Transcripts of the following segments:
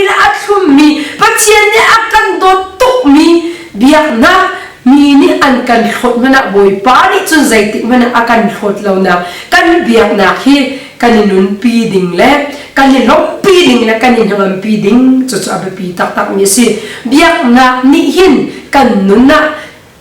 daimi le a thlummi, Pathian nih a kan dawt tukmi biaknak, mi nih an kan hlawt hmanh ah Bawipa nih cun zeitik hmanh ah a kan hlawt lonak kan biaknak hi kan i nunpi ding le kan i lawmhpi ding le kan i hnangampi ding cucu a biapi taktakmi a si. Biaknak nih hin kan nun ah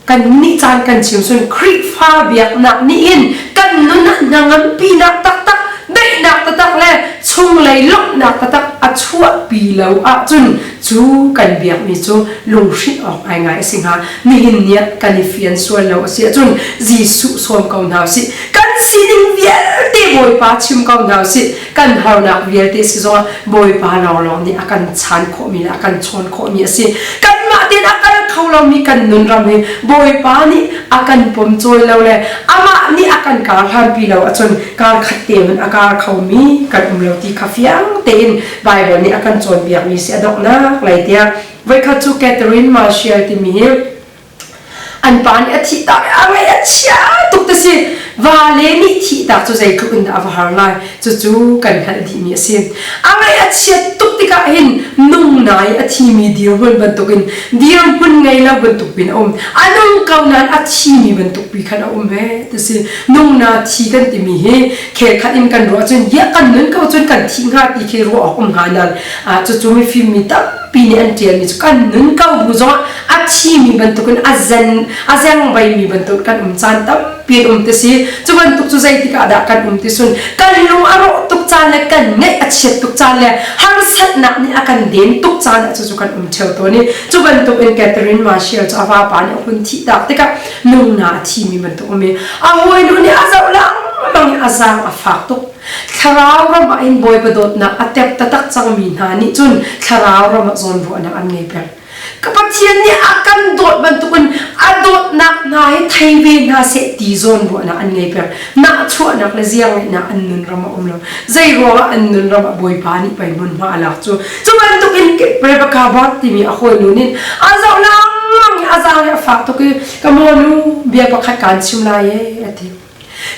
kan nih caan kan chim cun Khrihfa biaknak nih hin kan nun ah hnangampinak taktak, daihnak taktak le chunglei lawmhnak taktak a chuahpi lo ahcun cu kan biakmi cu lunghrinh awk ngaingai a si hnga. Nihin ni ah kan i fian sual lo a si ahcun Jesuh sawm ko hna usih. Kan sining vialte Bawipa chim ko hna usih. Kan harnak vialte si zongah Bawipa lawnglawng nih a kan chan khawhmi le a kan chawn khawhmi a si. Kanmah tein a kal kho lomi kan nun ram hi Bawipa nih a kan pom cawi lo le amah nih a kan kar hlanpi lo ahcun kar khat te hmanh a kar khomi kan um lo ti kha fiang tein Baibal nih a kan cawnpiakmi si. A donghnak lei tiah voikhat cu Catherine Marshall timi hi an pa nih a thih tak i a ngaih a chia tuk te si. Vale nih thih tak cu zeitluk in dah a va har lai, cucu kan hngalh dihmi a si. A ngaih a chiat tuk tikah hin nung nai a thimi dirhmun bantukin, dirhmun ngei lo bantuk pin a um. A nung ko nain a thimi bantuk pi khan a um ve ti si. Nung na thi kan timi hi khel khat in kan ruah cun ya kan nun ko cun kan thi hnga ti khi ruah awk um hnga nain cucu mifim mi tampi nih an ṭialmi cu kan nun ko bu zongah a thimi bantukin a zen a zeng veimi bantuk kan um caan tampi an um ti si. Cu bantuk cu zeitik ah dah kan um ti sun, kan lung a rawh tuk caan le kan ngaih a chiat tuk caan le harsatnak nih a kan den tuk caan ah cucu kan um ṭheo tawn i cu bantuk in Catherine Marshall cu a vapa nih a hun thih tak tikah nungna a thimi bantuk um i a hawinu nih a zoh lengmang i a zaang a fak tuk. Thlarau ram ah hin Bawipa dawtnak a tep taktak cangmi hna nih cun thlarau ram ah zawnruahnak an ngei peng. Ka Pathian nih a kan dawt bantukin a dawtnak hna hi thei ve hna seh ti zawn ruahnak an ngei peng. Nahchuahnak le ziarngeihnak an nun ram a um lo. Zei ruangah an nun ram ah Bawipa nih pei hmunhma a lak cu. Cu bantukin Rebecca Bart timi a hawinu nih a zoh lengmang i a zaang hi a fak tuk i, ka mawnu, bia pakhat kaan chim lai ee, a ti.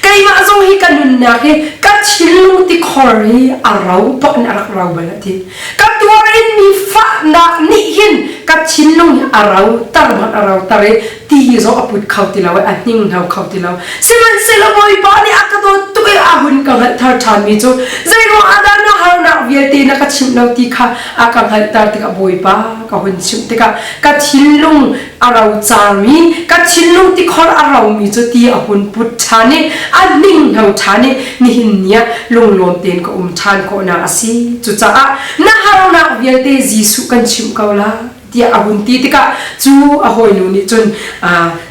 Keimah zong hi ka nunnak hi ka thinlung tikhor hi a ro bak in a rak ro bal, a ti. Ka tuar in mi fahnak nih hin ka thinlung hi a ro tar bak a ro tar i ti zong a put kho ti lo i a hninghno kho ti lo. Sihmanhsehlaw Bawipa nih a ka dawt tuk i a hun ka hngalhter ṭhanmi cu zeiruang ah dah na harnak vialte na ka chimh lo ti kha a ka hngalhter tikah, Bawipa ka hun chimh tikah ka thinlung a rocarmi, ka thinlung tikhor a romi cu ti a hun put ṭhan i a hninghno ṭhan i nihin ni ah lunglawm tein ka um ṭhan khawhnak a si. Cucaah na harnak vialte Jesuh kan chimh ko la, tiah a hun ti tikah cu a hawinu nih cun,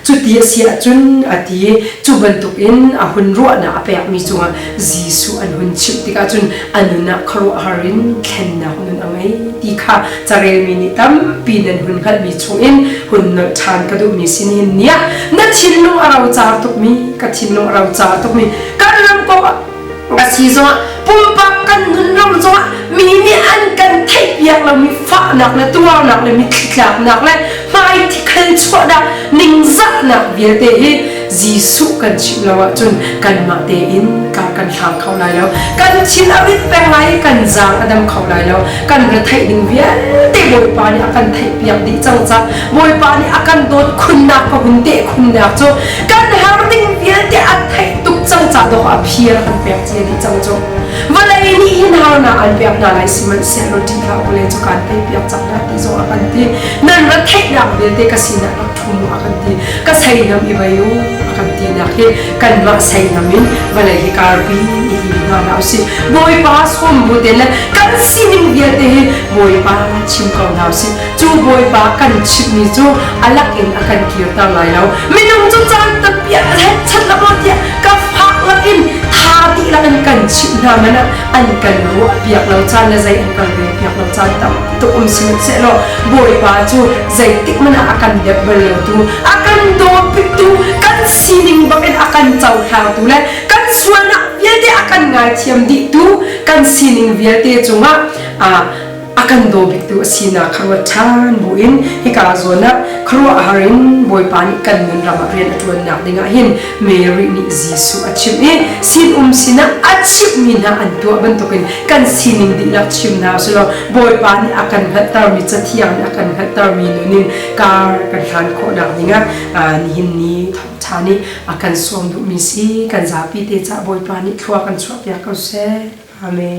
cuti a si ahcun, a ti i cu bantukin a hun ruahnak a pekmi cungah Jesuh an hun chimh tikah cun a nun ah khuaruahhar in thlennak nun a ngei ti kha carelmi nih tampi nan hun hngalhmi chungin hun nolh ṭhan ka duhmi si. Nihin ni ah na thinlung a rocar tukmi, ka thinlung a rocar tukmi, kan ram kong a si zongah, pumpak kan nun ram zongah mi nih an kan theihpiak lomi fahnak le tuarnak le mitthli tlaknak le hmai thikhal chuahnak, ningzahnak vialte hi Jesuh kan chimh lo ahcun kanmah tein kar kan hlang kho lai lo. Kan thin a rit peng lai i kan zaang a dam kho lai lo. Kan retheih ding vialte Bawipa nih a kan theihpiak dih cang cang. Bawipa nih a kan dawt khunnak, ka hun teh khunnak cu kan har ding vialte a theih tuk cang ca dawh a phir a kan pek cia dih cang cu. Vawlei nih hin harnak an pek hna lai, sihmanhsehlaw ṭih hlah u le cu kaan teipiak cang hna ti zong a kan ti. Nan retheihnak vialte ka sinah rak ṭhum u a kan ti. Ka seinam i vei u a kan tinak hi kanmah seinam in vawlei hi karpi i tim hna hlah usih. Bawipa sawm bu te le kan sining vialte hi Bawipa chim ko hna usih. Cu Bawipa kan chimhmi cu a lak in a kan kirter lai lo. Minung cu caan tampi ah chat la maw tiah ka fak lak in tha dihlak in kan chimh hna man ah an kan ruah piak lo caan le zei an kan rel piak lo caan tam tuk um sihmanhsehlaw Bawipa cu zeitik hmanh ah a kan dep bal lo tu, a kan dawpiktu, kan sining bak in a kan cohlangtu le kan sualnak vialte a kan ngaithiam dihtu, kan sining vialte cungah. A kan daw biktu a sinak kha ruat ṭhan buin hika zawn ah khuaruahhar in Bawipa nih kan nun ram ah rian a ṭuannak dingah hin Mary nih Jesuh a chimh i sinum sinah a chimhmi hna an tuah bantukin kan sining dihlak chim hna usih law Bawipa nih a kan hngalhtermi Cathiang nih a kan hngalhtermi nun in kar kan hlan khawhnak dingah nihin ni thawngṭha nih a kan sawm duhmi si kan zapi te cah Bawipa nih thlua kan chuahpiak ko seh. Amen.